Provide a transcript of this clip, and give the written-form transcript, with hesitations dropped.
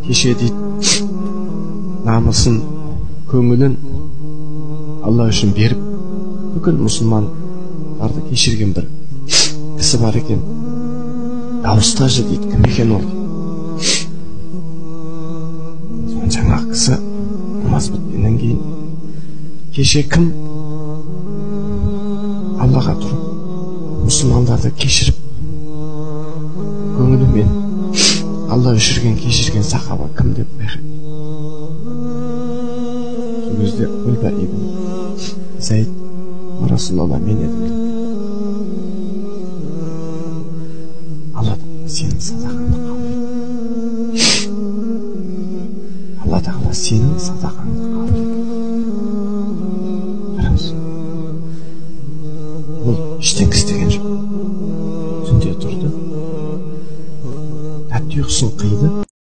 Кеше дейді, намысын, көңілін Алла үшін беріп, бүкіл мұсылмандарды кешірген бір кісі бар екен. Дауысташы дейді, кім екен ол? Соны жаңағы кісі намаз біткеннен кейін, кеше кім Аллаға тұрып, мұсылмандарды кешіріп, көңілімен Алла өшірген, кешірген сахаба кім деп байқайды. Сол кезде Үлба ибн Зайд, Расулалла, мен едім деп. Алла тағала сенің садақаңды қабыл етті. Алла тағала сенің садақаңды